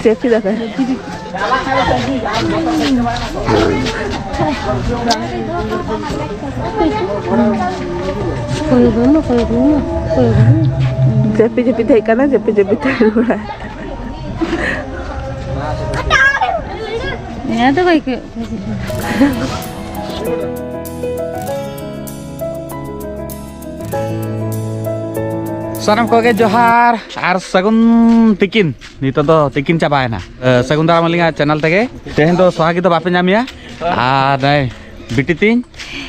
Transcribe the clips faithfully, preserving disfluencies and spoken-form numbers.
ᱡᱟᱹᱯᱤᱫ ᱟᱠᱟᱫ᱾ ᱡᱟᱹᱯᱤᱫ ᱡᱟᱹᱯᱤᱫ ᱦᱮᱡ ᱠᱟᱱᱟ, ᱡᱟᱹᱯᱤᱫ ᱡᱟᱹᱯᱤᱫ ᱛᱮ ᱨᱩᱣᱟᱹᱲᱟ᱾ ᱱᱤᱭᱟᱹ ᱫᱚ ᱵᱟᱭ ᱠᱚᱭᱚᱜ ᱠᱟᱫᱟ᱾ ᱥᱟᱱᱟᱢ ᱠᱚᱜᱮ ᱡᱚᱦᱟᱨ ᱟᱨ ᱥᱟᱹᱜᱩᱱ ᱛᱤᱠᱤᱱ᱾ ᱱᱤᱛᱚᱜ ᱫᱚ ᱛᱤᱠᱤᱱ ᱪᱟᱵᱟᱭᱮᱱᱟ᱾ ᱮ, ᱥᱟᱹᱜᱩᱱ ᱫᱟᱨᱟᱢ ᱟᱹᱞᱤᱧᱟᱜ ᱪᱮᱱᱮᱞ ᱛᱮᱜᱮ᱾ ᱛᱮᱦᱮᱧ ᱫᱚ ᱥᱚᱦᱟᱜᱤ ᱫᱚ ᱵᱟᱯᱮ ᱧᱟᱢᱮᱭᱟ᱾ ᱟᱨ ᱱᱟᱭ ᱵᱤᱴᱤ ᱛᱤᱧ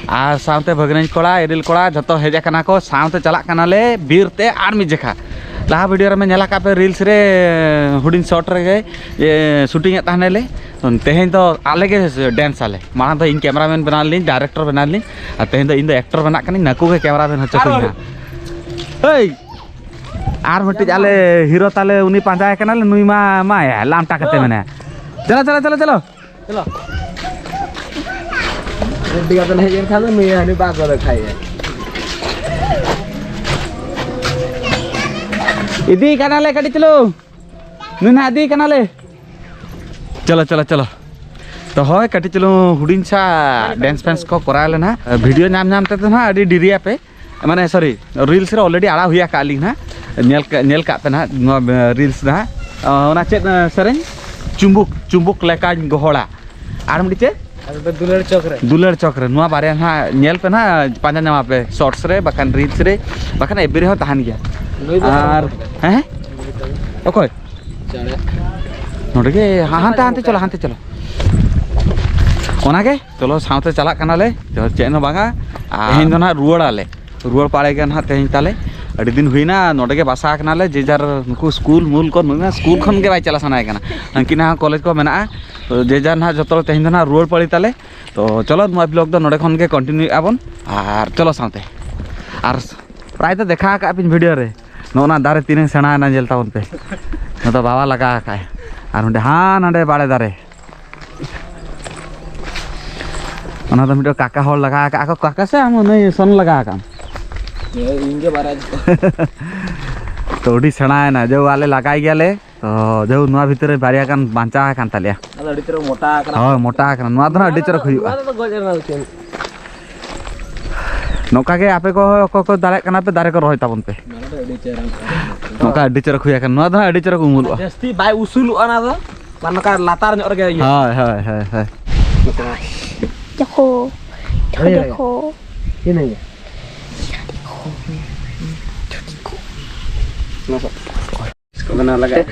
ᱟᱨ ᱥᱟᱶᱛᱮ ᱵᱷᱟᱹᱜᱽᱱᱟᱹᱧ ᱠᱚᱲᱟ, ᱤᱨᱤᱞ ᱠᱚᱲᱟ, ᱡᱷᱚᱛᱚ ᱦᱮᱡ ᱟᱠᱟᱱᱟ ᱠᱚ᱾ ᱥᱟᱶᱛᱮ ᱪᱟᱞᱟᱜ ᱠᱟᱱᱟᱞᱮ ᱵᱤᱨ ᱛᱮ ᱟᱨ ᱢᱤᱫ ᱡᱮᱠᱷᱟ᱾ ᱞᱟᱦᱟ ᱵᱷᱤᱰᱤᱭᱳ ᱨᱮ ᱧᱮᱞ ᱟᱠᱟᱫ ᱯᱮ, ᱨᱤᱞᱥ ᱨᱮ ᱦᱩᱰᱤᱧ ᱥᱚᱴ ᱨᱮᱜᱮ, ᱤᱭᱟᱹ, ᱥᱩᱴᱤᱝ ᱮᱫ ᱛᱟᱦᱮᱱᱟᱞᱮ᱾ ᱛᱮᱦᱮᱧ ᱫᱚ ᱟᱞᱮ ᱜᱮ ᱰᱮᱱᱥ ᱟᱞᱮ᱾ ᱢᱟᱲᱟᱝ ᱫᱚ ᱤᱧ ᱠᱮᱢᱮᱨᱟᱢᱮᱱ ᱵᱮᱱᱟᱣ ᱞᱤᱧ, ᱰᱟᱭᱨᱮᱠᱴᱚᱨ ᱵᱮᱱᱟᱣ ᱞᱤᱧ, ᱟᱨ ᱛᱮᱦᱮᱧ ᱫᱚ ᱤᱧ ᱫᱚ ᱮᱠᱴᱚᱨ ᱵᱮᱱᱟᱜ ᱠᱟᱹᱱᱟᱹᱧ᱾ ᱱᱟᱠᱩ ᱜᱮ ᱠᱮᱢᱮᱨᱟ ᱢᱮᱱ ᱦᱚᱪᱚ ᱠᱚᱧ ᱦᱟᱸᱜ᱾ ᱦᱮᱭ! ᱟᱨ ᱢᱤᱫᱴᱤᱡ ᱟᱞᱮ ᱦᱤᱨᱳ ᱛᱟᱞᱮ, ᱩᱱᱤ ᱯᱟᱸᱡᱟᱭᱮ ᱠᱟᱱᱟᱞᱮ, ᱱᱩᱭ ᱢᱟ ᱢᱟᱭ ᱞᱟᱢᱴᱟ ᱠᱟᱛᱮ ᱢᱮᱱᱟᱭᱟ᱾ ᱪᱚᱞᱚ, ᱪᱚᱞᱚ, ᱪᱚᱞᱚ, ᱪᱚᱞᱚ᱾ ᱪᱚᱞᱚ᱾ ᱨᱮᱰᱤ ᱠᱟᱛᱮ ᱦᱮᱡ ᱮᱱ ᱠᱷᱟᱱ ᱫᱚ ᱱᱩᱭ ᱦᱟᱹᱱᱤ ᱵᱟᱜ ᱜᱚᱫ ᱠᱷᱟᱭ᱾ ᱤᱫᱤ ᱠᱟᱱᱟᱞᱮ ᱠᱟᱹᱴᱤᱡ ᱪᱩᱞᱩᱝ᱾ ᱱᱩᱭ ᱱᱟᱦᱟᱜ ᱤᱫᱤ ᱠᱟᱱᱟᱞᱮ᱾ ᱪᱚᱞᱚ, ᱪᱚᱞᱚ, ᱪᱚᱞᱚ᱾ ᱛᱚ ᱦᱳᱭ, ᱠᱟᱹᱴᱤᱡ ᱪᱩᱞᱩᱝ ᱦᱩᱰᱤᱧ ᱪᱷᱟ ᱰᱮᱱᱥ ᱯᱷᱮᱱᱥ ᱠᱚ ᱠᱚᱨᱟᱣ ᱞᱮᱱᱟ᱾ ᱵᱷᱤᱰᱤᱭᱳ ᱧᱟᱢ ᱧᱟᱢ ᱛᱮᱫᱚ ᱱᱟᱦᱟᱜ ᱟᱹᱰᱤ ᱰᱮᱨᱤᱭᱟᱯᱮ᱾ ᱢᱟᱱᱮ, ᱥᱚᱨᱤ, ᱨᱤᱞᱥ ᱨᱮ already ᱟᱲᱟᱜ ᱦᱩᱭ ᱟᱠᱟᱫ ᱞᱤᱧ ᱱᱟᱦᱟᱜ᱾ ᱧᱮᱞ ᱠᱟ-, ᱧᱮᱞ ᱠᱟᱜ ᱯᱮ ᱱᱟᱦᱟᱜ ᱱᱚᱣᱟ, ᱮ, ᱨᱤᱞᱥ ᱱᱟᱦᱟᱜ᱾ ᱚ, ᱚᱱᱟ ᱪᱮᱫ, ᱮ, ᱥᱮᱨᱮᱧ? ᱪᱩᱢᱵᱩᱠ, ᱪᱩᱢᱵᱩᱠ ᱞᱮᱠᱟᱧ ᱜᱚᱦᱚᱲᱟ᱾ ᱟᱨ ᱢᱤᱫᱴᱤᱡ ᱪᱮᱫ? ᱟᱨ ᱢᱤᱫᱴᱮᱱ ᱫᱩᱞᱟᱹᱲ ᱪᱚᱠ ᱨᱮ᱾ ᱫᱩᱞᱟᱹᱲ ᱪᱚᱠ ᱨᱮ᱾ ᱱᱚᱣᱟ ᱵᱟᱨᱭᱟ ᱱᱟᱦᱟᱜ ᱧᱮᱞ ᱯᱮ ᱱᱟᱦᱟᱜ, ᱯᱟᱸᱡᱟ ᱧᱟᱢᱟ ᱯᱮ ᱥᱚᱨᱴᱥ ᱨᱮ, ᱵᱟᱠᱷᱟᱱ ᱨᱤᱞᱥ ᱨᱮ, ᱵᱟᱠᱷᱟᱱ ᱮᱯ ᱵᱤ ᱨᱮᱦᱚᱸ ᱛᱟᱦᱮᱱ ᱜᱮᱭᱟ᱾ ᱱᱩᱭ ᱫᱚ ᱟᱨ, ᱦᱮᱸ, ᱦᱮᱸ? ᱚᱠᱚᱭ? ᱪᱮᱬᱮ᱾ ᱱᱚᱰᱮ ᱜᱮ, ᱦᱟ-, ᱦᱟᱱᱛᱮ, ᱦᱟᱱᱛᱮ ᱪᱚᱞᱚ, ᱦᱟᱱᱛᱮ ᱪᱚᱞᱚ᱾ ᱚᱱᱟᱜᱮ, ᱪᱚᱞᱚ, ᱥᱟᱶᱛᱮ ᱪᱟᱞᱟᱜ ᱠᱟᱱᱟᱞᱮ᱾ ᱪᱚᱞᱚ, ᱪᱮᱫ ᱦᱚᱸ ᱵᱟᱝᱟ᱾ ᱟᱨ ᱛᱮᱦᱮᱧ ᱫᱚ ᱱᱟᱦᱟᱜ ᱨᱩᱣᱟᱹᱲᱟᱞᱮ᱾ ᱨᱩᱣᱟᱹᱲ ᱯᱟᱲᱮ ᱜᱮ ᱱᱟᱦᱟᱜ ᱛᱮᱦᱮᱧ ᱛᱟᱞᱮ᱾ ᱟᱹᱰᱤ ᱫᱤᱱ ᱦᱩᱭᱱᱟ, ᱱᱚᱰᱮ ᱜᱮ ᱵᱟᱥᱟ ᱠᱟᱱᱟᱞᱮ᱾ ᱡᱮ ᱡᱟᱨ ᱱᱩᱠᱩ ᱥᱠᱩᱞ ᱢᱩᱞ ᱠᱚ, ᱱᱩᱭ ᱢᱟ ᱥᱠᱩᱞ ᱠᱷᱚᱱ ᱜᱮ ᱵᱟᱭ ᱪᱟᱞᱟᱜ ᱥᱟᱱᱟᱭᱮ ᱠᱟᱱᱟ᱾ ᱩᱱᱠᱤᱱᱟᱜ ᱦᱚᱸ ᱠᱚᱞᱮᱡᱽ ᱠᱚ ᱢᱮᱱᱟᱜᱼᱟ᱾ ᱛᱚ, ᱡᱮ ᱡᱟᱨ ᱱᱟᱦᱟᱜ ᱡᱚᱛᱚ ᱛᱮᱦᱮᱧ ᱫᱚ ᱱᱟᱦᱟᱜ ᱨᱩᱣᱟᱹᱲ ᱯᱟᱲᱤ ᱛᱟᱞᱮ᱾ ᱛᱚ, ᱪᱚᱞᱚ, ᱱᱚᱣᱟ ᱵᱞᱚᱜ ᱫᱚ ᱱᱚᱰᱮ ᱠᱷᱚᱱ ᱜᱮ ᱠᱚᱱᱴᱤᱱᱤᱭᱩ ᱮᱫᱼᱟ ᱵᱚᱱ᱾ ᱟᱨ ᱪᱚᱞᱚ ᱥᱟᱶᱛᱮ᱾ ᱟᱨ ᱯᱨᱟᱭ ᱫᱚ ᱫᱮᱠᱷᱟ ᱟᱠᱟᱫ ᱯᱮᱧ ᱵᱷᱤᱰᱤᱭᱳ ᱨᱮ᱾ ᱱᱚᱜᱼᱚ ᱱᱟ ᱫᱟᱨᱮ ᱛᱤᱱᱟᱹᱝ ᱥᱮᱬᱟᱭᱮᱱᱟ, ᱧᱮᱞ ᱛᱟᱵᱚᱱ ᱯᱮ᱾ ᱱᱚᱣᱟ ᱫᱚ ᱵᱟᱵᱟ ᱞᱟᱜᱟ ᱟᱠᱟᱫᱼᱟᱭ᱾ ᱟᱨ ᱚᱸᱰᱮ ᱦᱟᱸ ᱱᱟᱰᱮ ᱵᱟᱲᱮ ᱫᱟᱨᱮ᱾ ᱚᱱᱟ ᱫᱚ ᱢᱤᱫᱴᱮᱱ ᱠᱟᱠᱟ ᱦᱚᱲ ᱞᱟᱜᱟ ᱟᱠᱟᱫ ᱠᱚ᱾ ᱠᱟᱠᱟ ᱥᱮ ᱟᱢ ᱱᱩᱭ ᱥᱚᱱ ᱞᱟᱜᱟ ᱟᱠᱟᱫ ᱟᱢ? ᱤᱧ ᱜᱮ ᱵᱟᱨᱭᱟ ᱡᱚᱛᱚ᱾ ᱛᱚ, ᱟᱹᱰᱤ ᱥᱮᱬᱟᱭᱮᱱᱟ, ᱡᱮ ᱟᱞᱮ ᱞᱟᱜᱟᱭ ᱜᱮᱭᱟᱞᱮ᱾ ᱛᱚ, ᱡᱮ ᱱᱚᱣᱟ ᱵᱷᱤᱛᱨᱤ ᱨᱮ ᱵᱟᱨᱭᱟ ᱜᱟᱱ ᱵᱟᱧᱪᱟᱣ ᱟᱠᱟᱱ ᱛᱟᱞᱮᱭᱟ᱾ ᱟᱫᱚ ᱟᱹᱰᱤ ᱪᱚᱨᱚᱠ ᱢᱚᱴᱟ ᱟᱠᱟᱱᱟ᱾ ᱦᱳᱭ, ᱢᱚᱴᱟ ᱟᱠᱟᱱᱟ᱾ ᱱᱚᱣᱟ ᱫᱚ ᱱᱟᱦᱟᱜ ᱟᱹᱰᱤ ᱪᱚᱨᱚᱠ ᱦᱩᱭᱩᱜᱼᱟ᱾ ᱱᱚᱣᱟ ᱫᱚ ᱜᱚᱡ ᱨᱮᱱᱟᱜ ᱫᱚ ᱪᱮᱫ? ᱱᱚᱝᱠᱟ ᱜᱮ ᱟᱯᱮ ᱠᱚ ᱚᱠᱚᱭ ᱠᱚ ᱫᱟᱲᱮᱭᱟᱜ ᱠᱟᱱᱟ ᱯᱮ, ᱫᱟᱨᱮ ᱠᱚ ᱨᱚᱦᱚᱭ ᱛᱟᱵᱚᱱ ᱯᱮ᱾ ᱱᱚᱣᱟ ᱫᱚ ᱟᱹᱰᱤ ᱪᱮᱦᱨᱟ᱾ ᱱᱚᱝᱠᱟ ᱟᱹᱰᱤ ᱪᱚᱨᱚᱠ ᱦᱩᱭ ᱟᱠᱟᱱᱟ᱾ ᱱᱚᱣᱟ ᱫᱚ ᱱᱟᱦᱟᱜ ᱟᱹᱰᱤ ᱪᱚᱨᱚᱠ ᱩᱢᱩᱞᱚᱜᱼᱟ᱾ ᱡᱟᱹᱥᱛᱤ ᱵᱟᱭ ᱩᱥᱩᱞᱚᱜᱼᱟ ᱚᱱᱟ ᱫᱚ, ᱟᱨ ᱱᱚᱝᱠᱟ ᱞᱟᱛᱟᱨ ᱧᱚᱜ ᱨᱮᱜᱮ ᱦᱩᱭᱩᱜᱼᱟ᱾ ᱦᱳᱭ, ᱦᱳᱭ, ᱦᱳᱭ, ᱦᱳᱭ᱾ ᱡᱚᱠᱷᱚ, ᱦᱳᱭ, ᱦᱳᱭ᱾ ᱡᱚᱠᱷᱚ᱾ ᱪᱮᱫ ᱦᱩᱭᱩᱜᱼᱟ? ᱚᱱᱟ ᱠᱚ᱾ ᱤᱥᱠᱩᱞ ᱵᱮᱱᱟᱣ ᱞᱟᱜᱟᱜ᱾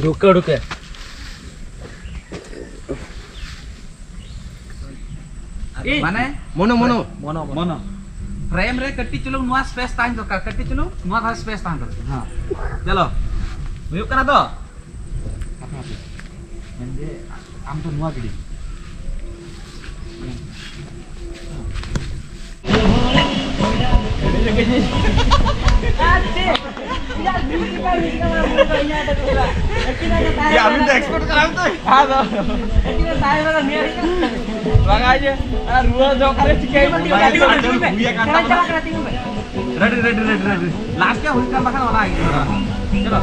ᱰᱷᱩᱠᱟᱹ, ᱰᱷᱩᱠᱟᱹ᱾ ᱢᱟᱱᱮ? ᱢᱚᱱᱳ, ᱢᱚᱱᱳ᱾ ᱢᱚᱱᱳ, ᱢᱚᱱᱳ᱾ ᱯᱷᱨᱮᱢ ᱨᱮ ᱠᱟᱹᱴᱤᱡ ᱪᱩᱞᱩᱝ ᱱᱚᱣᱟ ᱥᱯᱮᱥ ᱛᱟᱦᱮᱱ ᱫᱚᱨᱠᱟᱨ, ᱠᱟᱹᱴᱤᱡ ᱪᱩᱞᱩᱝ ᱱᱚᱣᱟ ᱫᱷᱟᱨᱮ ᱥᱯᱮᱥ ᱛᱟᱦᱮᱱ ᱫᱚᱨᱠᱟᱨ᱾ ᱦᱮᱸ᱾ ᱪᱚᱞᱚ, ᱦᱩᱭᱩᱜ ᱠᱟᱱᱟ ᱛᱚ? ᱦᱟᱯᱮ, ᱦᱟᱯᱮ᱾ ᱢᱮᱱᱫᱮ, ᱟᱢ ᱫᱚ ᱱᱚᱣᱟ ᱜᱤᱰᱤ᱾ ᱭᱟ, ᱟᱹᱵᱤᱱ ᱫᱚ expert ᱠᱟᱱᱟ ᱵᱤᱱ ᱛᱚ᱾ ᱟᱫᱚ᱾ ᱵᱟᱝ, ᱟᱡ ᱟᱨ ᱨᱩᱣᱟᱹ ᱡᱚᱠᱷᱚᱱ ᱨᱮ ᱪᱤᱠᱟᱹᱭ ᱵᱟᱝ, ᱵᱟᱝ, ᱵᱟᱝ, ᱵᱟᱝ, ᱦᱩᱭ ᱟᱠᱟᱱ ᱛᱟᱵᱚᱱᱟ᱾ Ready, ready, ready, ready. Last ᱨᱮ ᱦᱩᱭ ᱠᱟᱱ ᱵᱟᱠᱷᱟᱱ ᱚᱱᱟ ᱜᱮ᱾ ᱪᱚᱞᱚ᱾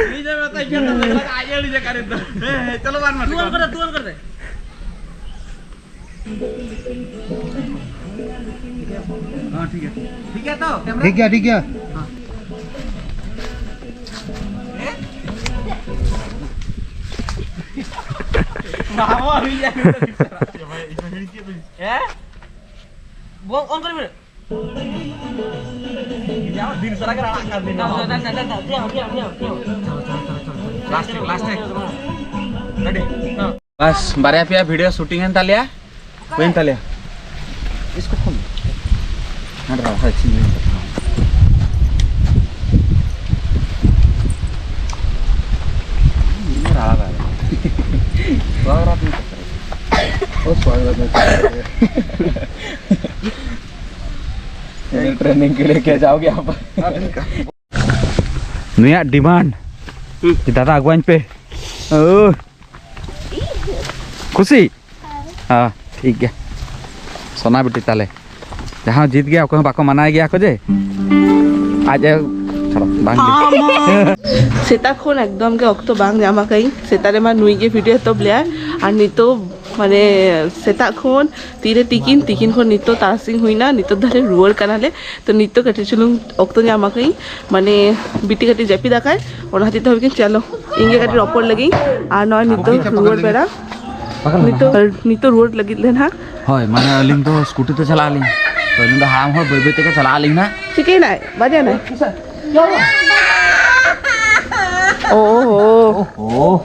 ᱤᱧ ᱫᱚ ᱢᱮᱛᱟᱭ ᱠᱟᱱᱟ, ᱟᱡ ᱟᱹᱰᱤ ᱡᱟᱭᱜᱟ ᱨᱮ ᱫᱚ᱾ ᱦᱮᱸ, ᱦᱮᱸ, ᱪᱚᱞᱚ ᱵᱟᱝ ᱢᱟ᱾ ᱫᱩᱣᱟᱹᱨ ᱠᱚᱨᱮ, ᱫᱩᱣᱟᱹᱨ ᱠᱚᱨᱮ᱾ ᱦᱮᱸ, ᱴᱷᱤᱠ ᱜᱮᱭᱟ᱾ ᱴᱷᱤᱠ ᱜᱮᱭᱟ ᱛᱚ, camera? ᱴᱷᱤᱠ ᱜᱮᱭᱟ, ᱴᱷᱤᱠ ᱜᱮᱭᱟ᱾ ᱦᱮᱸ᱾ ᱵᱟᱵᱟ, ᱦᱩᱭ ᱡᱟᱭ᱾ ᱦᱮᱸ? ᱵᱚᱝ, on ᱠᱚᱨ ᱢᱮ᱾ ᱭᱟ, ᱫᱤᱱ ᱥᱟᱨᱟ ᱜᱮ ᱨᱟᱲᱟᱜ ᱠᱟᱱ ᱫᱤᱱ᱾ ᱞᱟᱥᱴ ᱴᱮᱠ, ᱞᱟᱥᱴ ᱴᱮᱠ᱾ ᱨᱮᱰᱤ? ᱦᱮᱸ᱾ ᱵᱟᱥ, ᱵᱟᱨᱭᱟ ᱯᱮᱭᱟ video shooting ᱮᱱ ᱛᱟᱞᱮᱭᱟ, ᱦᱩᱭᱮᱱ ᱛᱟᱞᱮᱭᱟ᱾ Screw phone. ᱦᱟᱸᱰᱮ ᱨᱟᱲᱟ, ᱦᱳᱭ, ᱪᱷᱤ, ᱦᱳᱭ᱾ ᱨᱟᱲᱟ ᱵᱟᱭ ᱨᱟᱲᱟ᱾ ᱥᱣᱟᱜᱽ ᱨᱟᱛ ᱢᱮ ᱠᱟᱛᱷᱟ ᱨᱮ᱾ ᱳ, ᱥᱣᱟᱜᱽ ᱨᱟᱛ ᱢᱮ ᱠᱟᱛᱷᱟ ᱨᱮ᱾ ट्रेनिंग के लिए क्या जाओगे आप? ᱱᱩᱭᱟᱜ ᱰᱤᱢᱟᱱᱰ, ᱦᱩᱸ᱾ ᱫᱟᱫᱟ ᱟᱹᱜᱩᱣᱟᱹᱧ ᱯᱮ᱾ ᱳ᱾ ᱠᱩᱥᱤ? ᱦᱮᱸ, ᱴᱷᱤᱠ ᱜᱮᱭᱟ᱾ ᱥᱳᱱᱟ ᱵᱤᱴᱤ ᱛᱟᱞᱮ᱾ ᱡᱟᱦᱟᱸ ᱡᱤᱛ ᱜᱮᱭᱟ, ᱚᱠᱚᱭ ᱦᱚᱸ ᱵᱟᱠᱚ ᱢᱟᱱᱟᱭ ᱜᱮᱭᱟ ᱠᱚ ᱡᱮ᱾ ᱟᱡ ᱮ, ᱪᱷᱟᱲᱚ, ᱵᱟᱝ ᱜᱮ᱾ ᱥᱮᱛᱟᱜ ᱠᱷᱚᱱ ᱮᱠᱫᱚᱢ ᱜᱮ ᱚᱠᱛᱚ ᱵᱟᱝ ᱧᱟᱢ ᱟᱠᱟᱫᱟᱹᱧ᱾ ᱥᱮᱛᱟᱜ ᱨᱮᱢᱟ ᱱᱩᱭ ᱜᱮ ᱵᱷᱤᱰᱤᱭᱳ ᱮᱛᱚᱦᱚᱵ ᱞᱮᱭᱟᱭ, ᱟᱨ ᱱᱤᱛᱚᱜ ᱢᱟᱱᱮ ᱥᱮᱛᱟᱜ ᱠᱷᱚᱱ ᱛᱤᱨᱮ ᱛᱤᱠᱤᱱ, ᱛᱤᱠᱤᱱ ᱠᱷᱚᱱ ᱱᱤᱛᱚᱜ ᱛᱟᱨᱟᱥᱤᱧ ᱦᱩᱭᱱᱟ, ᱱᱤᱛᱚᱜ ᱫᱷᱟᱨᱮ ᱨᱩᱣᱟᱹᱲ ᱠᱟᱱᱟᱞᱮ᱾ ᱛᱚ ᱱᱤᱛᱚᱜ ᱠᱟᱹᱴᱤᱡ ᱪᱩᱞᱩᱝ ᱚᱠᱛᱚ ᱧᱟᱢ ᱟᱠᱟᱫᱟᱹᱧ, ᱢᱟᱱᱮ ᱵᱤᱴᱤ ᱠᱟᱹᱴᱤᱡ ᱡᱟᱹᱯᱤᱫ ᱟᱠᱟᱭ, ᱚᱱᱟ ᱠᱷᱟᱹᱛᱤᱨ ᱛᱮ ᱦᱩᱭ ᱠᱟᱱᱟ᱾ ᱪᱚᱞᱚ, ᱤᱧ ᱜᱮ ᱠᱟᱹᱴᱤᱡ ᱨᱚᱯᱚᱲ ᱞᱟᱹᱜᱤᱧ᱾ ᱟᱨ ᱱᱚᱜᱼᱚᱭ ᱱᱤᱛᱚᱜ ᱨᱩᱣᱟᱹᱲ ᱵᱮᱲᱟ, ᱱᱤᱛᱚᱜ, ᱱᱤᱛᱚᱜ ᱨᱩᱣᱟᱹᱲ ᱞᱟᱹᱜᱤᱫ ᱞᱮ ᱱᱟᱦᱟᱜ᱾ ᱦᱳᱭ, ᱢᱟᱱᱮ ᱟᱹᱞᱤᱧ ᱫᱚ ᱥᱠᱩᱴᱤ ᱛᱮ ᱪᱟᱞᱟᱜ ᱟᱹᱞᱤᱧ᱾ ᱛᱚ ᱟᱹᱞᱤᱧ ᱫᱚ ᱦᱟᱲᱟᱢ ᱦᱚᱲ ᱵᱟᱹᱭ ᱵᱟᱹᱭ ᱛᱮᱜᱮ ᱪᱟᱞᱟᱜ ᱟᱹᱞᱤᱧ ᱱᱟᱦᱟᱜ᱾ ᱪᱤᱠᱟᱹᱭᱮᱱᱟᱭ? ᱵᱟᱡᱟᱣᱮᱱᱟᱭ? ᱳ, ᱳ, ᱳ᱾ ᱳᱦᱳ᱾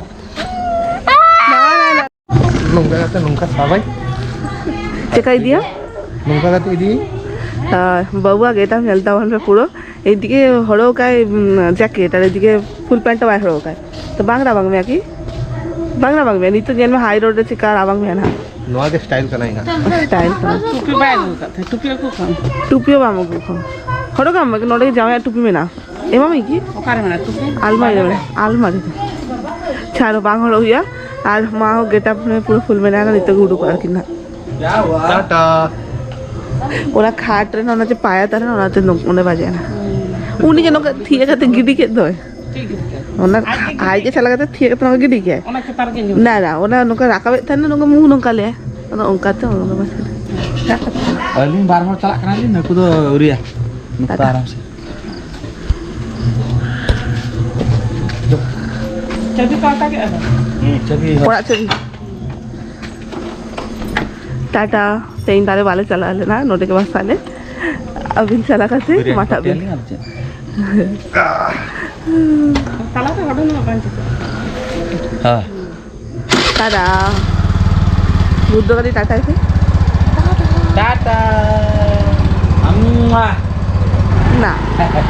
ᱱᱚᱝᱠᱟ ᱠᱟᱛᱮ ᱱᱚᱝᱠᱟ ᱥᱟᱵᱟᱭ᱾ ᱪᱮᱠᱟ ᱤᱫᱤᱭᱟ? ᱱᱚᱝᱠᱟ ᱠᱟᱛᱮ ᱤᱫᱤᱭᱟᱹᱧ᱾ ᱟᱨ ᱵᱟᱹᱵᱩᱣᱟᱜ ᱜᱮᱴᱟᱯ ᱧᱮᱞ ᱛᱟᱵᱚᱱ ᱯᱮ ᱯᱩᱨᱟᱹ᱾ ᱮᱭᱫᱤᱠᱮ ᱦᱚᱨᱚᱜ ᱠᱟᱭ, ᱩᱢ, ᱡᱟᱠᱮᱴ, ᱟᱨ ᱮᱭᱫᱤᱠᱮ ᱯᱷᱩᱞ ᱯᱮᱱᱴ ᱦᱚᱸ ᱵᱟᱭ ᱦᱚᱨᱚᱜ ᱠᱟᱭ᱾ ᱛᱚ ᱵᱟᱝ ᱨᱟᱵᱟᱝ ᱢᱮᱭᱟ ᱠᱤ? ᱵᱟᱝ ᱨᱟᱵᱟᱝ ᱢᱮᱭᱟ? ᱱᱤᱛᱚᱜ ᱧᱮᱞ ᱢᱮ ᱦᱟᱭ ᱨᱳᱰ ᱨᱮ ᱪᱮᱠᱟ ᱨᱟᱵᱟᱝ ᱢᱮᱭᱟ ᱱᱟᱦᱟᱜ᱾ ᱱᱚᱣᱟ ᱜᱮ ᱥᱴᱟᱭᱤᱞ ᱠᱟᱱᱟ ᱤᱧᱟᱹᱜ᱾ ᱥᱴᱟᱭᱤᱞ ᱠᱟᱱᱟ᱾ ᱴᱩᱯᱤ ᱵᱟᱭ ᱟᱹᱜᱩ ᱟᱠᱟᱫ ᱛᱟᱦᱮᱸᱫ, ᱴᱩᱯᱤ ᱟᱹᱜᱩ ᱠᱟᱜ ᱢᱮ᱾ ᱴᱩᱯᱤ ᱦᱚᱸ ᱵᱟᱢ ᱟᱹᱜᱩ ᱠᱟᱜ᱾ ᱦᱚᱨᱚᱜ ᱠᱟᱜ ᱢᱮ, ᱱᱚᱰᱮ ᱜᱮ ᱡᱟᱶᱟᱭᱟᱜ ᱴᱩᱯᱤ ᱢᱮᱱᱟᱜᱼᱟ᱾ ᱮᱢᱟᱢᱟᱹᱧ ᱠᱤ? ᱚᱠᱟᱨᱮ ᱢᱮᱱᱟᱜᱼᱟ ᱴᱩᱯᱤ? ᱟᱞᱢᱟᱨᱤ ᱨᱮ ᱢᱮᱱᱟᱜᱼᱟ᱾ ᱟᱞᱢᱟᱨᱤ ᱨᱮ᱾ ᱪᱷᱟᱲᱚ, ᱵᱟᱝ ᱦᱚᱨᱚᱜ ᱦᱩᱭᱩᱜᱼᱟ᱾ ᱟᱨ ᱢᱟ ᱦᱚᱸ ᱜᱮᱴᱟᱯ ᱯᱩᱨᱟᱹ ᱯᱷᱩᱞ ᱢᱮᱱᱟᱜᱼᱟ, ᱱᱤᱛᱚᱜ ᱜᱮ ᱩᱰᱩᱠᱚᱜᱼᱟ ᱟᱨᱠᱤ ᱱᱟᱜ᱾ ᱴᱟᱴᱟ᱾ ᱚᱱᱟ ᱠᱷᱟᱴ ᱨᱮ ᱚᱱᱟ ᱡᱮ ᱯᱟᱭᱟ ᱛᱟᱦᱮᱱᱟ, ᱚᱱᱟᱛᱮ ᱱᱚ-, ᱚᱸᱰᱮ ᱵᱟᱡᱟᱭᱮᱱᱟ᱾ ᱩᱱᱤ ᱜᱮ ᱱᱚᱝᱠᱟ ᱛᱷᱤᱭᱟᱹ ᱠᱟᱛᱮ ᱜᱤᱰᱤ ᱠᱮᱫ ᱫᱚᱭ᱾ ᱴᱷᱤᱠ ᱜᱮ᱾ ᱚᱱᱟ ᱟᱡ ᱜᱮ ᱟᱡ ᱜᱮ ᱪᱟᱞᱟᱣ ᱠᱟᱛᱮ ᱛᱷᱤᱭᱟᱹ ᱠᱟᱛᱮ ᱱᱚᱝᱠᱟ ᱜᱤᱰᱤ ᱠᱮᱫ᱾ ᱚᱱᱟ ᱪᱮᱛᱟᱱ ᱨᱮᱜᱮ ᱧᱩᱨ᱾ ᱱᱟ, ᱱᱟ, ᱚᱱᱟ ᱱᱚᱝᱠᱟ ᱨᱟᱠᱟᱵᱮᱫ ᱛᱟᱦᱮᱱᱟ, ᱱᱚᱝᱠᱟ ᱢᱩ ᱱᱚᱝᱠᱟ ᱞᱮ᱾ ᱟᱫᱚ ᱚᱱᱠᱟᱛᱮ ᱚᱱᱟ ᱫᱚ ᱵᱟᱝ᱾ ᱟᱹᱞᱤᱧ ᱵᱟᱨ ᱦᱚᱲ ᱪᱟᱞᱟᱜ ᱠᱟᱱᱟᱞᱤᱧ, ᱱᱩᱠᱩ ᱫᱚ ᱟᱹᱣᱨᱤᱭᱟ᱾ ᱱᱩᱠᱩ ᱫᱚ ᱴᱟᱴᱟ᱾ ᱟᱨᱟᱢ ᱥᱮ᱾ ᱪᱟᱹᱵᱤ ᱠᱚ ᱦᱟᱛᱟᱣ ᱠᱮᱫᱼᱟ ᱠᱚ? ᱦᱩᱸ, ᱪᱟᱹᱵᱤ ᱦᱚᱸ᱾ ᱚᱲᱟᱜ ᱪᱟᱹᱵᱤ᱾ ᱴᱟᱴᱟ᱾ ᱛᱮᱦᱮᱧ ᱛᱟᱦᱞᱮ ᱵᱟᱞᱮ ᱪᱟᱞᱟᱜ ᱟᱞᱮ ᱱᱟᱜ, ᱱᱚᱰᱮ ᱜᱮ ᱵᱟᱥ ᱟᱞᱮ᱾ ᱟᱹᱵᱤᱱ ᱪᱟᱞᱟᱣ ᱠᱟᱛᱮ ᱵᱤᱨᱭᱟᱱᱤ ᱢᱟᱴᱷᱟᱜ ᱯᱟᱹᱴᱤ ᱵᱤᱱ᱾ ᱟᱹᱞᱤᱧ ᱟᱨ ᱪᱮᱫ? ᱛᱟᱞᱟᱛᱮ ᱦᱚᱰᱚᱝ ᱧᱚᱜ ᱵᱟᱝ ᱪᱤᱠᱟᱹᱜᱼᱟ᱾ ᱦᱮᱸ᱾ ᱴᱟᱴᱟ᱾ ᱵᱩᱫᱽᱫᱷᱚ ᱠᱟᱹᱴᱤᱡ ᱴᱟᱴᱟᱭ ᱯᱮ᱾ ᱴᱟᱴᱟ᱾ ᱟᱢᱢᱟ᱾ ᱱᱟ᱾ ᱴᱟᱴᱟ᱾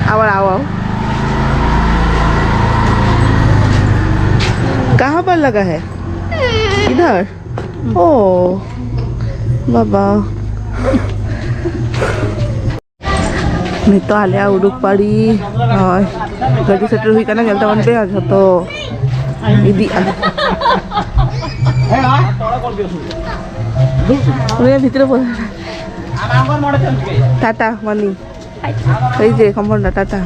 ᱟᱵᱟᱨ ᱟᱣ, ᱟᱣ᱾ ᱠᱟᱦᱟᱸ ᱯᱟᱨ ᱞᱟᱜᱟ ᱦᱮ? ᱤᱫᱷᱟᱨ? ᱳ᱾ ᱵᱟᱵᱟ᱾ ᱱᱤᱛᱚᱜ ᱟᱞᱮᱭᱟᱜ ᱩᱰᱩᱠ ᱯᱟᱹᱲᱤ᱾ ᱦᱳᱭ, ᱜᱟᱹᱰᱤ ᱥᱮᱴᱮᱨ ᱦᱩᱭ ᱠᱟᱱᱟ, ᱧᱮᱞ ᱛᱟᱵᱚᱱ ᱯᱮ᱾ ᱟᱨ ᱡᱷᱚᱛᱚ ᱤᱫᱤᱜᱼᱟ᱾ ᱩᱱᱤᱭᱟᱜ ᱵᱷᱤᱛᱨᱤ ᱵᱚᱞᱚ᱾ ᱴᱟᱴᱟ, ᱢᱟᱱᱤ᱾ ᱮᱭ ᱡᱮ, ᱠᱚᱢᱚᱞ ᱫᱟ, ᱴᱟᱴᱟ᱾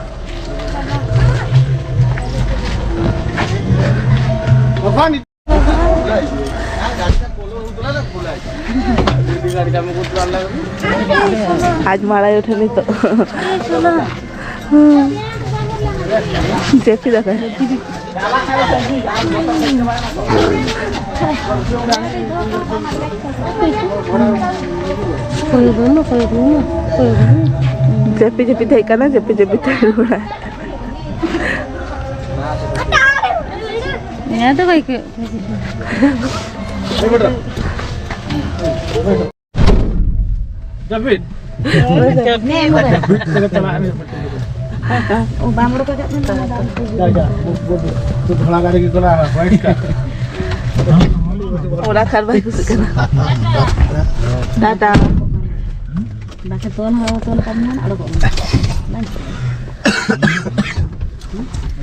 ᱟᱡ ᱢᱟᱲᱟᱭ ᱩᱴᱷᱟᱹ ᱱᱤᱛᱚᱜ᱾ ᱡᱟᱹᱯᱤᱫ ᱟᱠᱟᱫ᱾ ᱡᱟᱹᱯᱤᱫ ᱡᱟᱹᱯᱤᱫ ᱦᱮᱡ ᱠᱟᱱᱟ, ᱡᱟᱹᱯᱤᱫ ᱡᱟᱹᱯᱤᱫ ᱛᱮ ᱨᱩᱣᱟᱹᱲᱟ᱾ ᱦᱮᱸ ᱛᱚ ᱵᱷᱟᱭ ᱠᱚ᱾ ᱡᱟᱹᱯᱤᱫ᱾ ᱡᱟᱹᱯᱤᱫ ᱛᱮᱜᱮ ᱪᱟᱞᱟᱜ ᱦᱩᱭᱩᱜᱼᱟ᱾ ᱚ, ᱵᱟᱢ ᱩᱰᱩᱠ ᱟᱠᱟᱫ ᱢᱮ, ᱚᱱᱟ ᱫᱚ ᱟᱢ ᱛᱮᱜᱮ᱾ ᱡᱟ, ᱡᱟ, ᱵᱩᱡ, ᱵᱩᱡ, ᱵᱩᱡ᱾ ᱛᱩ ᱫᱷᱚᱲᱟ ᱜᱟᱹᱰᱤ ᱜᱮ ᱠᱚᱱᱟ, ᱵᱟᱭᱤᱥ ᱠᱟ᱾ ᱚᱲᱟᱜ ᱠᱷᱟᱱ ᱵᱟᱭ ᱠᱩᱥᱤᱜ ᱠᱟᱱᱟ᱾ ᱴᱟᱴᱟ᱾ ᱵᱟᱠᱷᱟᱱ ᱛᱚᱞ ᱦᱚᱸ ᱛᱚᱞ ᱠᱟᱜ ᱢᱮ, ᱟᱬᱜᱚᱜ ᱢᱮ᱾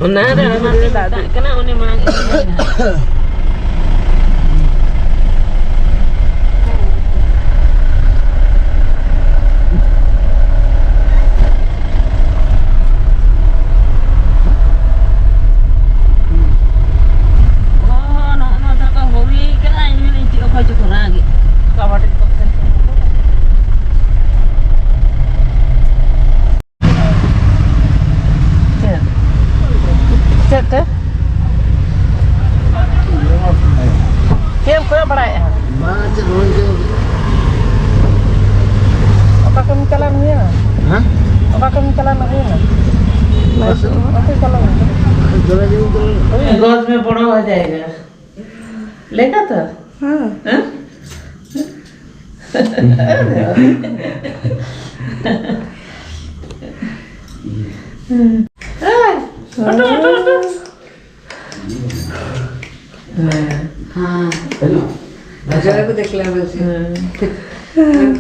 ᱚᱱᱟ ᱨᱮ ᱚᱱᱟ ᱛᱤᱧ ᱢᱮᱛᱟᱜ ᱠᱟᱱᱟ, ᱩᱱᱤ ᱢᱟᱲᱟᱝ ᱤᱫᱤ ᱢᱮ᱾ ᱚ, ᱱᱚᱜᱼᱚ ᱱᱚᱣᱟ ᱫᱚᱠᱚ ᱦᱩᱭ ᱠᱟᱱᱟ, ᱤᱧ ᱢᱮᱱᱟᱹᱧ ᱪᱮᱫ ᱚᱠᱚᱭ ᱪᱚᱠᱚ ᱨᱟᱜᱮᱫ᱾ ᱠᱟᱵᱟᱰᱤ ᱠᱚ ᱠᱷᱮᱞ ᱠᱟᱱᱟ᱾ ᱪᱮᱫ? ᱪᱮᱫ ᱛᱮ? ᱪᱮᱫ ᱮᱢ ᱠᱚᱭᱚᱜ ᱵᱟᱲᱟᱭᱮᱫᱼᱟ? ᱵᱟᱝ, ᱪᱮᱫ ᱦᱚᱸ ᱵᱟᱝ ᱪᱤᱠᱟᱹ᱾ ᱚᱠᱟ ᱠᱟᱹᱢᱤ ᱪᱟᱞᱟᱣ ᱮᱱ ᱦᱩᱭᱱᱟ? ᱦᱮᱸ? ᱚᱠᱟ ᱠᱟᱹᱢᱤ ᱪᱟᱞᱟᱣ ᱮᱱ ᱦᱩᱭᱱᱟ? ᱚᱠᱟ ᱥᱮᱫ? ᱚᱱᱛᱮ ᱪᱟᱞᱟᱣ ᱮᱱ᱾ ᱫᱚᱢᱮ ᱫᱤᱱ ᱫᱚ ᱜᱚᱡ ᱢᱮ ᱵᱚᱲᱚ ᱦᱚ ᱡᱟᱭᱜᱟ᱾ ᱞᱮᱠᱟ ᱛᱚ? ᱦᱮᱸ᱾ ᱦᱮᱸ? ᱦᱮᱸ᱾ ᱚᱴᱚ, ᱚᱴᱚ, ᱚᱴᱚ᱾ ᱦᱮᱸ᱾ ᱦᱮᱸ।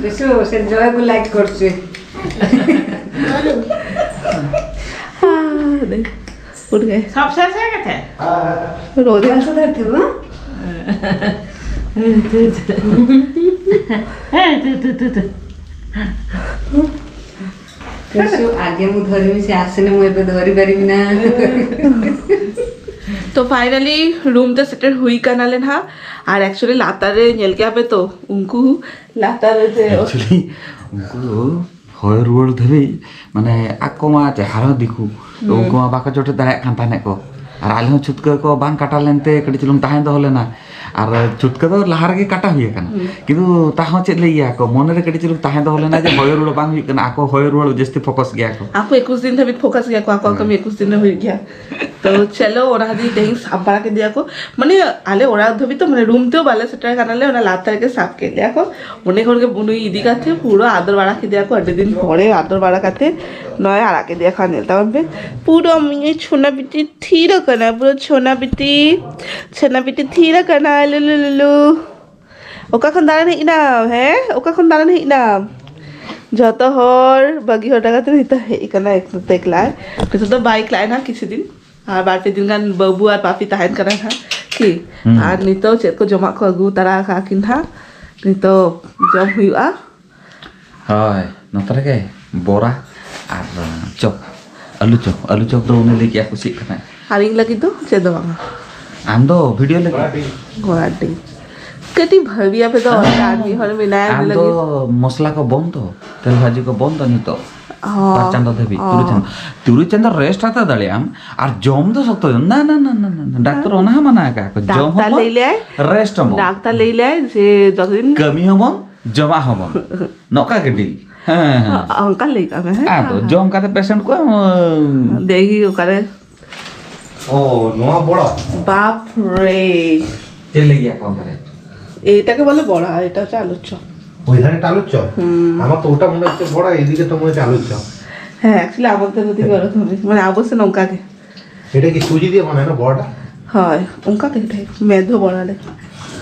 ᱵᱮᱥᱩ, ᱥᱮ ᱡᱚᱭ ᱠᱚ ᱞᱟᱭᱤᱠ ᱠᱚᱨᱪᱮ᱾ ᱦᱟᱸ, ᱫᱮ, ᱩᱴᱷ ᱜᱮ᱾ ᱥᱚᱵ ᱥᱮᱥ ᱦᱮ ᱜᱮᱛᱮ? ᱨᱚ ᱫᱮ᱾ ᱵᱟᱝ ᱥᱩᱫᱷᱟᱨ ᱛᱷᱤ ᱵᱟᱝ? ᱦᱮᱸ, ᱛᱩ, ᱛᱩ, ᱛᱩ, ᱛᱩ᱾ ᱵᱮᱥᱩ, ᱟᱜᱮ ᱢᱩ ᱫᱷᱚᱨᱤ ᱢᱮᱥᱮ, ᱟᱥᱮᱱᱮ ᱢᱩ ᱮᱵᱮ ᱫᱷᱚᱨᱤ ᱵᱟᱨᱤ ᱢᱮᱱᱟ᱾ ᱛᱚ finally room ᱛᱮ ᱥᱮᱴᱮᱨ ᱦᱩᱭ ᱠᱟᱱᱟᱞᱮ ᱱᱟᱦᱟᱜ᱾ ᱟᱨ actually ᱞᱟᱛᱟᱨ ᱨᱮ ᱧᱮᱞ ᱠᱮᱜᱼᱟ ᱯᱮ ᱛᱚ, ᱩᱱᱠᱩ ᱞᱟᱛᱟᱨ ᱨᱮ ᱡᱮ actually ᱩᱱᱠᱩ ᱫᱚ ᱦᱚᱭ ᱨᱩᱣᱟᱹᱲ ᱫᱷᱟᱹᱵᱤᱡ, ᱢᱟᱱᱮ, ᱟᱠᱚ ᱢᱟ ᱪᱮᱦᱨᱟ ᱫᱤᱠᱩ, ᱛᱚ ᱦᱩᱸ᱾ ᱩᱱᱠᱩ ᱢᱟ ᱵᱟᱠᱚ ᱡᱚᱴᱮᱫ ᱫᱟᱲᱮᱭᱟᱜ ᱠᱟᱱ ᱛᱟᱦᱮᱸᱫ ᱠᱚ᱾ ᱟᱨ ᱟᱞᱮ ᱦᱚᱸ ᱪᱷᱩᱴᱠᱟᱹ ᱠᱚ ᱵᱟᱝ ᱠᱟᱴᱟ ᱞᱮᱱᱛᱮ ᱠᱟᱹᱴᱤᱡ ᱪᱩᱞᱩᱝ ᱛᱟᱦᱮᱸ ᱫᱚᱦᱚ ᱞᱮᱱᱟ᱾ ᱟᱨ ᱪᱷᱩᱴᱠᱟᱹ ᱫᱚ ᱞᱟᱦᱟ ᱨᱮᱜᱮ ᱠᱟᱴᱟ ᱦᱩᱭ ᱟᱠᱟᱱᱟ᱾ ᱦᱩᱸ᱾ ᱠᱤᱱᱛᱩ ᱛᱟᱦᱚᱸ ᱪᱮᱫ ᱞᱟᱹᱭ ᱜᱮᱭᱟ ᱠᱚ, ᱢᱚᱱᱮ ᱨᱮ ᱠᱟᱹᱴᱤᱡ ᱪᱩᱞᱩᱝ ᱛᱟᱦᱮᱸ ᱫᱚᱦᱚ ᱞᱮᱱᱟ ᱡᱮ ᱦᱚᱭ ᱨᱩᱣᱟᱹᱲ ᱵᱟᱝ ᱦᱩᱭᱩᱜ ᱠᱟᱱᱟ, ᱟᱠᱚ ᱦᱚᱭ ᱨᱩᱣᱟᱹᱲ ᱡᱟᱹᱥᱛᱤ ᱯᱷᱳᱠᱟᱥ ᱜᱮᱭᱟ ᱠᱚ᱾ ᱟᱠᱚ ᱮᱠᱩᱥ ᱫᱤᱱ ᱫᱷᱟᱹᱵᱤᱡ ᱯᱷᱳᱠᱟᱥ ᱜᱮᱭᱟ ᱠᱚ, ᱟᱠᱚᱣᱟᱜ ᱦᱩᱸ᱾ ᱠᱟᱹᱢᱤ ᱮᱠᱩᱥ ᱫᱤᱱ ᱨᱮ ᱦᱩᱭᱩᱜ ᱜᱮᱭᱟ᱾ ᱛᱚ ᱪᱚᱞᱚ, ᱚᱱᱟ ᱠᱷᱟᱹᱛᱤᱨ ᱛᱮᱦᱮᱧ ᱥᱟᱵ ᱵᱟᱲᱟ ᱠᱮᱫᱮᱭᱟ ᱠᱚ᱾ ᱢᱟᱱᱮ ᱟᱞᱮ ᱚᱲᱟᱜ ᱫᱷᱟᱹᱵᱤᱡ ᱛᱚ, ᱢᱟᱱᱮ ᱨᱩᱢ ᱛᱮ ᱵᱟᱞᱮ ᱥᱮᱴᱮᱨ ᱠᱟᱱᱟᱞᱮ, ᱚᱱᱟ ᱞᱟᱛᱟᱨ ᱨᱮᱜᱮ ᱥᱟᱵ ᱠᱮᱫ ᱞᱮᱭᱟ ᱠᱚ᱾ ᱚᱸᱰᱮ ᱠᱷᱚᱱ ᱜᱮ ᱱᱩᱭ ᱤᱫᱤ ᱠᱟᱛᱮ ᱯᱩᱨᱟᱹ ᱟᱫᱚᱨ ᱵᱟᱲᱟ ᱠᱮᱫᱮᱭᱟ ᱠᱚ, ᱟᱹᱰᱤ ᱫᱤᱱ ᱯᱚᱨᱮ ᱟᱫᱚᱨ ᱵᱟᱲᱟ ᱠᱟᱛᱮ ᱱᱚᱜᱼᱚᱭ ᱟᱲᱟᱜ ᱠᱮᱫᱮᱭᱟ ᱠᱚ᱾ ᱧᱮᱞ ᱛᱟᱵᱚᱱ ᱯᱮ, ᱯᱩᱨᱟᱹ ᱤᱧ ᱪᱷᱳᱱᱟ ᱵᱤᱴᱤ ᱛᱷᱤᱨ ᱟᱠᱟᱱᱟ, ᱯᱩᱨᱟᱹ ᱪᱷᱳᱱᱟ ᱵᱤᱴᱤ, ᱪᱷᱳᱱᱟ ᱵᱤᱴᱤ ᱛᱷᱤᱨ ᱟᱠᱟᱱᱟ᱾ ᱞᱩᱞᱩ ᱞᱩᱞᱩ᱾ ᱚᱠᱟ ᱠᱷᱚᱱ ᱫᱟᱬᱟᱱ ᱦᱮᱡ ᱮᱱᱟᱢ? ᱦᱮᱸ, ᱚᱠᱟ ᱠᱷᱚᱱ ᱫᱟᱬᱟᱱ ᱦᱮᱡ ᱮᱱᱟᱢ? ᱡᱷᱚᱛᱚ ᱦᱚᱲ ᱵᱟᱹᱜᱤ ᱦᱚᱴᱚ ᱠᱟᱛᱮ ᱱᱤᱛᱚᱜ ᱦᱮᱡ ᱟᱠᱟᱱᱟ ᱮᱠᱞᱟ ᱛᱮ ᱮᱠᱞᱟ᱾ ᱱᱤᱛᱚᱜ ᱫᱚ ᱵᱟᱭ ᱮᱠᱞᱟᱭᱮᱱᱟ ᱠᱤᱪᱷᱩ ᱫᱤᱱ, ᱟᱨ ᱵᱟᱨ ᱯᱮ ᱫᱤᱱ ᱜᱟᱱ ᱵᱟᱹᱵᱩ ᱟᱨ ᱯᱟᱯᱤ ᱛᱟᱦᱮᱱ ᱠᱟᱱᱟ ᱦᱟᱸᱜ ᱠᱤ᱾ ᱦᱩᱸ᱾ ᱟᱨ ᱱᱤᱛᱚᱜ ᱪᱮᱫ ᱠᱚ ᱡᱚᱢᱟᱜ ᱠᱚ ᱟᱹᱜᱩ ᱛᱟᱨᱟ ᱟᱠᱟᱫ ᱠᱤᱱ ᱦᱟᱸᱜ, ᱱᱤᱛᱚᱜ ᱡᱚᱢ ᱦᱩᱭᱩᱜᱼᱟ᱾ ᱦᱳᱭ, ᱱᱚᱛᱮ ᱨᱮᱜᱮ ᱵᱚᱨᱟ ᱟᱨ ᱪᱚᱯ, ᱟᱹᱞᱩ ᱪᱚᱯ, ᱟᱹᱞᱩ ᱪᱚᱯ ᱫᱚ ᱩᱱᱤ ᱞᱟᱹᱜᱤᱫ ᱮ ᱠᱩᱥᱤᱭᱟᱜ ᱠᱟᱱᱟ᱾ ᱟᱨ ᱤᱧ ᱞᱟᱹᱜᱤᱫ ᱫᱚ ᱪᱮᱫ ᱫᱚ ᱵᱟᱝᱟ᱾ ᱟᱢ ᱫᱚ ᱵᱷᱤᱰᱤᱭᱳ ᱞᱟᱹᱜᱤᱫ᱾ ᱜᱚᱲᱟᱰᱤ᱾ ᱠᱟᱹᱴᱤᱡ ᱵᱷᱟᱹᱵᱤ ᱟᱯᱮ ᱫᱚ ᱚᱲᱟᱜ ᱨᱮ ᱟᱨ ᱢᱤᱫ ᱦᱚᱲ ᱢᱮᱱᱟᱭᱟ, ᱩᱱᱤ ᱟᱢ ᱫᱚ ᱞᱟᱹᱜᱤᱫ᱾ ᱢᱚᱥᱞᱟ ᱠᱚ ᱵᱚᱱᱫᱚ, ᱛᱮᱞ ᱵᱷᱟᱹᱡᱤ ᱠᱚ ᱵᱚᱱᱫᱚ ᱱᱤᱛᱚᱜ᱾ ᱦᱚᱸ, ᱵᱟᱨ ᱪᱟᱸᱫᱚ ᱫᱷᱟᱹᱵᱤᱡ, ᱦᱚᱸ᱾ ᱛᱩᱨᱩᱭ ᱪᱟᱸᱫᱚ, ᱛᱩᱨᱩᱭ ᱪᱟᱸᱫᱚ ᱨᱮᱥᱴ ᱦᱟᱛᱟᱣ ᱫᱟᱲᱮᱭᱟᱜ ᱟᱢ᱾ ᱟᱨ ᱡᱚᱢ ᱫᱚ ᱥᱚᱠᱛᱚ ᱡᱚᱢ, ᱱᱟ, ᱱᱟ, ᱱᱟ, ᱱᱟ, ᱱᱟ, ᱱᱟ᱾ ᱰᱟᱠᱛᱚᱨ ᱚᱱᱟ ᱦᱚᱸ ᱢᱟᱱᱟ ᱟᱠᱟᱫ ᱠᱚ, ᱡᱚᱢ ᱦᱚᱸ ᱰᱟᱠᱛᱟᱨ ᱵᱚᱱᱫ, ᱞᱟᱹᱭ ᱞᱮᱭᱟᱭ, ᱨᱮᱥᱴ ᱦᱚᱸ ᱵᱚᱱᱫ᱾ ᱰᱟᱠᱛᱟᱨ ᱞᱟᱹᱭ ᱞᱮᱭᱟᱭ ᱡᱮ ᱡᱚᱛᱚ ᱫᱤᱱ ᱠᱟᱹᱢᱤ ᱦᱚᱸ ᱵᱚᱱᱫ, ᱡᱚᱢᱟᱜ ᱦᱚᱸ ᱵᱚᱱᱫ᱾ ᱱᱚᱝᱠᱟ ᱜᱮ ᱰᱤᱞ᱾ ᱦᱮᱸ, ᱦᱮᱸ᱾ ᱚᱱᱠᱟ ᱞᱟᱹᱭ ᱠᱟᱜ ᱢᱮ, ᱦᱮᱸ? ᱟᱫᱚ ᱦᱮᱸ, ᱦᱮᱸ᱾ ᱡᱚᱢ ᱠᱟᱛᱮ ᱯᱮᱥᱮᱱᱴ ᱠᱚ, ᱩᱸ, ᱫᱮᱭ ᱜᱮ ᱚᱠᱟᱨᱮ? ᱚ, ᱱᱚᱣᱟ ᱵᱚᱲᱟ? ᱵᱟᱯ ᱨᱮ᱾ ᱪᱮᱫ ᱞᱟᱹᱭ ᱜᱮᱭᱟ ᱠᱚ ᱚᱱᱛᱮ ᱨᱮ? এইটাকে বলে বড়া, এটা হচ্ছে আলুর চপ। ওই ধারে একটা আলুর চপ? হুম। আমার তো ওটা মনে হচ্ছে বড়া, এদিকে তো মনে হচ্ছে আলুর চপ। হ্যাঁ, actually আমাদের ওদিকে ওরকম, মানে অবশ্য লঙ্কা কে। এটা কি সুজি দিয়ে বানায় না বড়াটা? হয়, ᱚᱱᱠᱟ ᱜᱮ ᱴᱟᱭᱤᱯ, ᱢᱮᱫ ᱫᱚ ᱵᱚᱲᱟ ᱞᱮᱠᱟ᱾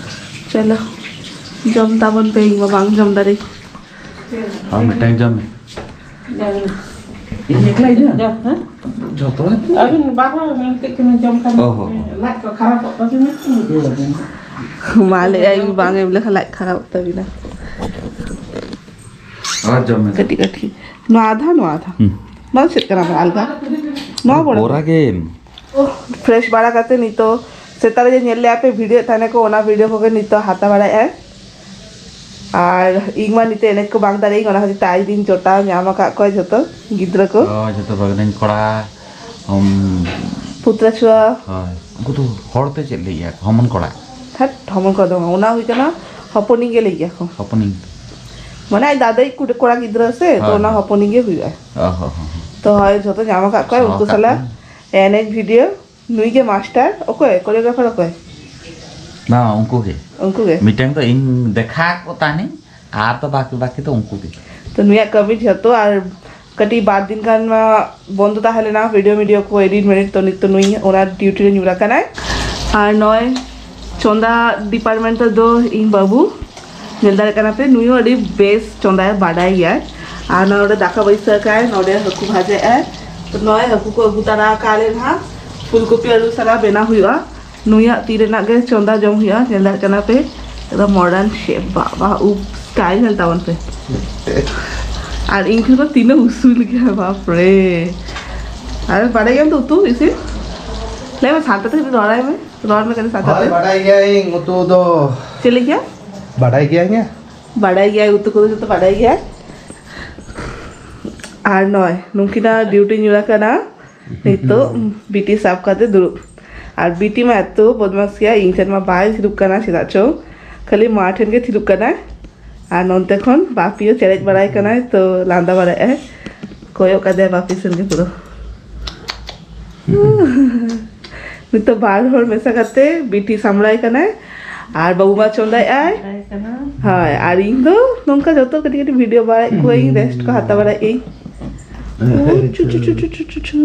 ᱪᱚᱞᱚ᱾ ᱡᱚᱢ ᱛᱟᱵᱚᱱ ᱯᱮ, ᱤᱧ ᱢᱟ ᱵᱟᱝ ᱡᱚᱢ ᱫᱟᱲᱮ᱾ ᱟᱢ ᱢᱤᱫᱴᱟᱝ ᱡᱚᱢ ᱢᱮ᱾ ᱤᱧ ᱮᱠᱞᱟᱭ ᱡᱚᱢ? ᱡᱚᱢ, ᱦᱮᱸ? ᱡᱚᱛᱚ ᱦᱚᱲ? ᱟᱹᱵᱤᱱ ᱵᱟᱨ ᱦᱚᱲ ᱢᱤᱫᱴᱮᱡ ᱠᱤᱱ ᱡᱚᱢ ᱠᱷᱟᱱ ᱚ ᱦᱚᱸ᱾ ᱞᱟᱡ ᱠᱚ ᱠᱷᱟᱨᱟᱯᱚᱜ ᱛᱟᱹᱵᱤᱱᱟ᱾ ᱢᱟ ᱞᱟᱹᱭ ᱟᱭ, ᱵᱟᱝ ᱮᱢ ᱞᱮᱠᱷᱟᱱ ᱞᱟᱡ ᱠᱷᱟᱨᱟᱯᱚᱜ ᱛᱟᱹᱵᱤᱱᱟ᱾ ᱟᱨ ᱡᱚᱢ ᱢᱮ᱾ ᱠᱟᱹᱴᱤᱡ ᱠᱟᱹᱴᱤᱡ᱾ ᱱᱚᱣᱟ ᱟᱫᱷᱟ, ᱱᱚᱣᱟ ᱟᱫᱷᱟ᱾ ᱦᱩᱸ᱾ ᱱᱚᱣᱟ ᱪᱮᱫ ᱠᱟᱱᱟ ᱟᱞᱜᱟ? ᱱᱚᱣᱟ ᱵᱚᱲ᱾ ᱵᱚᱨᱟ ᱜᱮ᱾ ᱯᱷᱨᱮᱥ ᱵᱟᱲᱟ ᱠᱟᱛᱮ ᱱᱤᱛᱚᱜ ᱥᱮᱛᱟᱜ ᱨᱮ ᱡᱮ ᱧᱮᱞ ᱞᱮᱜᱼᱟ ᱯᱮ ᱵᱷᱤᱰᱤᱭᱳ ᱛᱟᱦᱮᱱᱟ ᱠᱚ, ᱚᱱᱟ ᱵᱷᱤᱰᱤᱭᱳ ᱠᱚᱜᱮ ᱱᱤᱛᱚᱜ ᱦᱟᱛᱟᱣ ᱵᱟᱲᱟᱭᱮᱫᱼᱟᱭ᱾ ᱟᱨ ᱤᱧ ᱢᱟ ᱱᱤᱛᱚᱜ ᱮᱱᱮᱡ ᱠᱚ ᱵᱟᱝ ᱫᱟᱲᱮᱭᱟᱹᱧ, ᱚᱱᱟ ᱠᱷᱟᱹᱛᱤᱨ ᱛᱮ ᱟᱡ ᱫᱤᱱ ᱡᱚᱴᱟᱣ ᱧᱟᱢ ᱟᱠᱟᱫ ᱠᱚᱣᱟ ᱡᱷᱚᱛᱚ ᱜᱤᱫᱽᱨᱟᱹ ᱠᱚ᱾ ᱦᱳᱭ, ᱡᱷᱚᱛᱚ ᱵᱷᱟᱹᱜᱽᱱᱟᱹᱧ ᱠᱚᱲᱟ, ᱦᱩᱸ, ᱯᱩᱛᱨᱟ ᱪᱷᱩᱣᱟ᱾ ᱦᱳᱭ, ᱩᱱᱠᱩ ᱫᱚ ᱦᱚᱲ ᱛᱮ ᱪᱮᱫ ᱞᱟᱹᱭ ᱜᱮᱭᱟ ᱠᱚ? ᱦᱚᱢᱚᱱ ᱠᱚᱲᱟ᱾ ᱦᱮᱸ, ᱦᱚᱢᱚᱱ ᱠᱚᱲᱟ ᱫᱚ ᱵᱟᱝ, ᱚᱱᱟ ᱦᱩᱭ ᱠᱟᱱᱟ ᱦᱚᱯᱚᱱᱤᱧ ᱜᱮ ᱞᱟᱹᱭ ᱜᱮᱭᱟ ᱠᱚ᱾ ᱦᱚᱯᱚᱱᱤᱧ᱾ ᱢᱟᱱᱮ ᱟᱡ ᱫᱟᱫᱟᱭ ᱠᱩᱲᱤ ᱠᱚᱲᱟ ᱜᱤᱫᱽᱨᱟᱹ ᱥᱮ, ᱛᱚ ᱦᱳᱭ, ᱚᱱᱟ ᱦᱳᱭ᱾ ᱦᱚᱯᱚᱱᱤᱧ ᱜᱮ ᱦᱩᱭᱩᱜᱼᱟ᱾ ᱚ ᱦᱚᱸ, ᱦᱚᱸ, ᱦᱚᱸ᱾ ᱛᱚ ᱦᱳᱭ, ᱡᱷᱚᱛᱚ ᱧᱟᱢ ᱟᱠᱟᱫ ᱠᱚᱣᱟᱭ, ᱥᱚ ᱩᱱᱠᱩ ᱟᱠᱟᱫ ᱥᱟᱞᱟᱜ ᱠᱚᱣᱟᱭ᱾ ᱮᱱᱮᱡ ᱵᱷᱤᱰᱤᱭᱳ᱾ ᱱᱩᱭ ᱜᱮ ᱢᱟᱥᱴᱟᱨ? ᱚᱠᱚᱭ ᱠᱳᱨᱤᱭᱳᱜᱨᱟᱯᱷᱟᱨ ᱚᱠᱚᱭ? ᱵᱟᱝ, ᱩᱱᱠᱩ ᱜᱮ᱾ ᱩᱱᱠᱩ ᱜᱮ? ᱢᱤᱫᱴᱟᱝ ᱫᱚ ᱤᱧ ᱫᱮᱠᱷᱟ ᱠᱚ ᱛᱟᱦᱮᱱᱤᱧ, ᱟᱨ ᱫᱚ ᱵᱟᱠᱤ, ᱵᱟᱠᱤ ᱫᱚ ᱩᱱᱠᱩ ᱜᱮ᱾ ᱛᱚ ᱱᱩᱭᱟᱜ ᱠᱟᱹᱢᱤ ᱡᱷᱚᱛᱚ, ᱟᱨ ᱠᱟᱹᱴᱤᱡ ᱵᱟᱨ ᱫᱤᱱ ᱜᱟᱱ ᱢᱟ ᱵᱚᱱᱫᱚ ᱛᱟᱦᱮᱸ ᱞᱮᱱᱟ ᱵᱷᱤᱰᱤᱭᱳ, ᱢᱤᱰᱤᱭᱳ ᱠᱚ ᱮᱰᱤᱴ ᱢᱮᱰᱤᱴ, ᱛᱚ ᱱᱤᱛ ᱫᱚ ᱱᱩᱭ ᱚᱱᱟ ᱰᱤᱭᱩᱴᱤ ᱨᱮ ᱧᱩᱨ ᱟᱠᱟᱱᱟᱭ᱾ ᱟᱨ ᱱᱚᱜᱼᱚᱭ ᱪᱚᱸᱫᱟ ᱰᱤᱯᱟᱨᱴᱢᱮᱱᱴ ᱨᱮᱫᱚ ᱤᱧ ᱵᱟᱹᱵᱩ, ᱧᱮᱞ ᱫᱟᱲᱮᱭᱟᱜ ᱠᱟᱱᱟ ᱯᱮ, ᱱᱩᱭ ᱦᱚᱸ ᱟᱹᱰᱤ ᱵᱮᱥ ᱪᱚᱸᱫᱟᱭ ᱵᱟᱰᱟᱭ ᱜᱮᱭᱟᱭ᱾ ᱟᱨ ᱱᱚᱰᱮ ᱫᱟᱠᱟ ᱵᱟᱹᱭᱥᱟᱹᱣ ᱠᱟᱜᱼᱟᱭ, ᱱᱚᱰᱮ ᱦᱟᱹᱠᱩ ᱵᱷᱟᱡᱟᱭᱮᱫᱼᱟᱭ᱾ ᱛᱚ ᱱᱚᱜᱼᱚᱭ ᱦᱟᱹᱠᱩ ᱠᱚ ᱟᱹᱜᱩ ᱛᱟᱨᱟ ᱟᱠᱟᱫ ᱞᱮ ᱱᱟᱦᱟᱜ, ᱯᱷᱩᱞ ᱠᱚᱯᱤ ᱟᱹᱞᱩ ᱥᱟᱞᱟᱜ ᱵᱮᱱᱟᱣ ᱦᱩᱭᱩᱜᱼᱟ᱾ ᱱᱩᱭᱟᱜ ᱛᱤ ᱨᱮᱱᱟᱜ ᱜᱮ ᱪᱚᱸᱫᱟ ᱡᱚᱢ ᱦᱩᱭᱩᱜᱼᱟ᱾ ᱧᱮᱞ ᱫᱟᱲᱮᱭᱟᱜ ᱠᱟᱱᱟ ᱯᱮ, ᱮᱠᱫᱚᱢ ᱢᱚᱰᱟᱨᱱ ᱥᱮᱯ᱾ ᱵᱟᱵᱟ, ᱩᱯ, ᱥᱴᱟᱭᱤᱞ ᱧᱮᱞ ᱛᱟᱵᱚᱱ ᱯᱮ᱾ ᱟᱨ ᱤᱧ ᱠᱷᱚᱱ ᱫᱚ ᱛᱤᱱᱟᱹᱜ ᱩᱥᱩᱞ ᱜᱮᱭᱟ, ᱵᱟᱯ ᱨᱮ᱾ ᱟᱨ ᱵᱟᱰᱟᱭ ᱜᱮᱭᱟᱢ ᱛᱚ ᱩᱛᱩ ᱤᱥᱤᱱ? ᱞᱟᱹᱭ ᱢᱮ, ᱥᱟᱱᱛᱟᱲ ᱛᱮ ᱠᱟᱹᱴᱤᱡ ᱨᱚᱲᱟᱭ ᱢᱮ, ᱨᱚᱲ ᱢᱮ ᱠᱟᱹᱴᱤᱡ ᱥᱟᱱᱛᱟᱲ ᱦᱳᱭ, ᱛᱮ᱾ ᱵᱟᱰᱟᱭ ᱜᱮᱭᱟᱹᱧ ᱩᱛᱩ ᱫᱚ᱾ ᱪᱮᱫ ᱞᱟᱹᱭ ᱠᱮᱭᱟ? ᱵᱟᱰᱟᱭ ᱜᱮᱭᱟᱹᱧ᱾ ᱵᱟᱰᱟᱭ ᱜᱮᱭᱟᱭ, ᱩᱛᱩ ᱠᱚᱫᱚ ᱡᱚᱛᱚ ᱵᱟᱰᱟᱭ ᱜᱮᱭᱟᱭ᱾ ᱟᱨ ᱱᱚᱜᱼᱚᱭ ᱱᱩᱠᱤᱱᱟᱜ ᱰᱤᱭᱩᱴᱤ ᱧᱩᱨ ᱟᱠᱟᱱᱟ ᱱᱤᱛᱚᱜ, ᱵᱤᱴᱤ ᱥᱟᱵ ᱠᱟᱛᱮ ᱫᱩᱲᱩᱵ᱾ ᱟᱨ ᱵᱤᱴᱤ ᱢᱟ ᱮᱛᱚ ᱵᱚᱫᱢᱟᱥ ᱜᱮᱭᱟ, ᱤᱧ ᱴᱷᱮᱱ ᱢᱟ ᱵᱟᱭ ᱛᱷᱤᱨᱩᱜ ᱠᱟᱱᱟ ᱪᱮᱫᱟᱜ ᱪᱚ, ᱠᱷᱟᱹᱞᱤ ᱢᱟ ᱴᱷᱮᱱ ᱜᱮ ᱛᱷᱤᱨᱩᱜ ᱠᱟᱱᱟᱭ᱾ ᱟᱨ ᱱᱚᱱᱛᱮ ᱠᱷᱚᱱ ᱵᱟᱯᱤᱭᱳ ᱪᱮᱨᱮᱡ ᱵᱟᱲᱟᱭ ᱠᱟᱱᱟᱭ, ᱛᱚ ᱞᱟᱸᱫᱟ ᱵᱟᱲᱟᱭ ᱟᱭ, ᱠᱚᱭᱚᱜ ᱠᱟᱫᱮᱭᱟ ᱵᱟᱯᱤ ᱥᱮᱱ ᱜᱮ ᱯᱩᱨᱟᱹ᱾ ᱱᱤᱛᱚᱜ ᱵᱟᱨ ᱦᱚᱲ ᱢᱮᱥᱟ ᱠᱟᱛᱮ ᱵᱤᱴᱤ ᱥᱟᱢᱲᱟᱭ ᱠᱟᱱᱟᱭ ᱟᱨ ᱵᱟᱹᱵᱩ ᱢᱟ ᱪᱚᱸᱫᱟᱭ ᱟᱭ᱾ ᱵᱟᱲᱟᱭ ᱠᱟᱱᱟ᱾ ᱦᱳᱭ, ᱟᱨ ᱤᱧ ᱫᱚ ᱱᱚᱝᱠᱟ ᱡᱚᱛᱚ ᱠᱟᱹᱴᱤᱡ ᱠᱟᱹᱴᱤᱡ ᱵᱷᱤᱰᱤᱭᱳ ᱵᱟᱲᱟᱭᱮᱫ ᱠᱚᱣᱟᱧ, ᱨᱮᱥᱴ ᱠᱚ ᱦᱟᱛᱟᱣ ᱵᱟᱲᱟᱭᱮᱫ ᱟᱹᱧ᱾ ᱪᱩ, ᱪᱩ, ᱪᱩ, ᱪᱩ, ᱪᱩ, ᱪᱩ, ᱪᱩ᱾